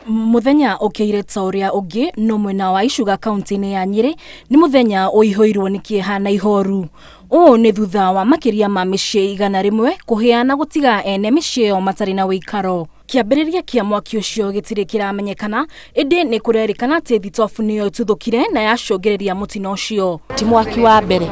Muthenya ukiire ta uria ungi no mwena wa Icuga kaunti-ini ya Nyeri ni muthenya uihuirwo ni kieha na ihoru. Uu ni thutha wa makiria ma miciĩ 100 kuhia na gutiga ene miciĩ ĩyo matarĩ na wĩikaro. Kĩambĩrĩria kĩa mwaki ũcio gĩtirĩ kĩramenyekana, ĩndĩ nĩ kũrerĩkana atĩ thitobu nĩyo ĩtuthũkire na yacũngĩrĩria mũtino ũcio. Ti mwaki wa mbere,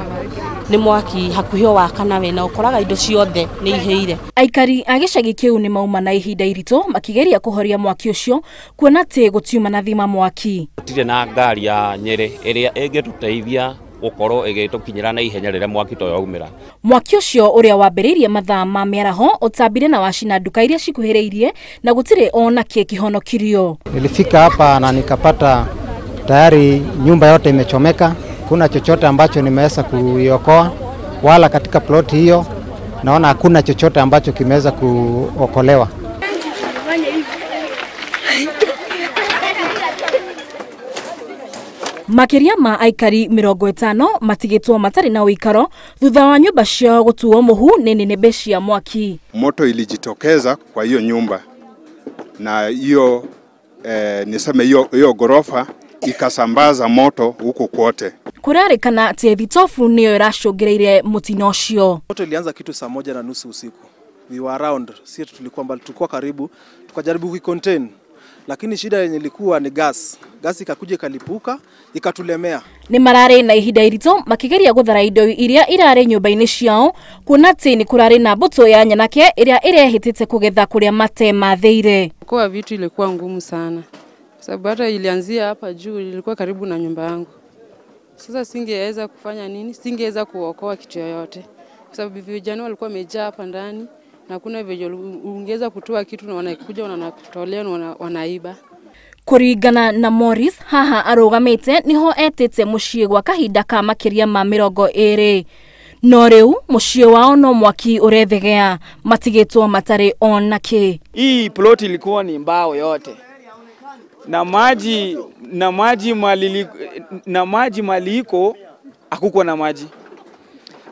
nĩ mwaki hakuhĩ wa kana wena ũkoraga indo ciothe nĩ ihĩire. Aikari a gĩcagi kĩu nĩ mauma na ihinda iritũ makĩgeria kũhoria mwaki ũcio kuona atĩ gũtiuma na thima mwaki. Gũtirĩ na ngari ya Nyeri ĩrĩa ĩngĩtũteithia gũkorwo ĩgĩtũkinyĩra na ihenya rĩrĩa mwaki ta ũyũ waumĩra. Mwaki ũcio ũrĩa wambĩrĩirie mathaa ma mĩaraho ũtambire na wacina nduka iria cikuhĩrĩirie na gũtirĩ ona kĩ kĩhonokirio. Nilifika hapa na nikapata tayari nyumba yote imechomeka. Kuna chochote ambacho nimeweza kuiokoa, wala katika plot hiyo naona hakuna chochote ambacho kimeweza kuokolewa. Makiria ma aikari 50 matigĩtwo matarĩ na ũikaro thutha wa nyũmba ciao gũtuo mũhu nĩ nĩnĩmbĩ cia mwaki. Moto ilijitokeza kwa hiyo nyumba na hiyo niseme hiyo gorofa ikasambaza moto huko kwote. Kurarĩkana atĩ thitobu nĩyo ĩracũngĩrĩirie mũtino ũcio. Moto ilianza kitu saa 1:30 usiku. We were around, sisi tulikuwa mbali, tulikuwa karibu, tukajaribu kuicontain. Lakini shida yenye ilikuwa ni gas. Gas ikakuja ikalipuka, ikatulemea. Nĩ mararĩ na ihinda iritũ makĩgeria gũthara indo iria irarĩ nyũmba-inĩ ciao kuona atĩ nĩ kũrarĩ na mbũtũ ya nyanake ĩrĩa ĩrehĩtĩte kũgetha kũrĩa mate mathĩire. Kwa vitu ilikuwa ngumu sana. Sababu hata ilianzia hapa juu, ilikuwa karibu na nyumba yangu. Sasa singeweza kufanya nini? Singeweza kuokoa kitu yoyote. Kwa sababu vijana walikuwa wamejaa hapa ndani na kuna vijana ungeweza kutoa kitu na wanakuja wanakutolea na wanaiba. Kuringana na Morris haha arugamite niho etete muciĩ gwa kahinda ka makiria ma 20. No rĩu muciĩ wao no mwaki urethegea matigĩtwo matarĩ ona kĩ. Hii plot ilikuwa ni mbao yote. Na maji mali iko hakukuwa na maji.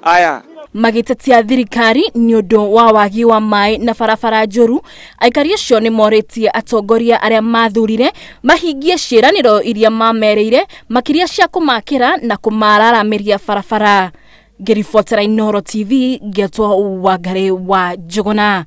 Aya magĩtetia thirikari nĩ ũndũ wa wagi wa maĩ na barabara njũru, aikari acio nĩ morĩtie atongoria arĩa mathurire mahingie ciĩranĩro iria mamerĩire makĩria cia kũmakĩra na kũmararamĩria barabara. Ngĩribotera Inooro TV ngĩtwo Wangari wa Njũgũna.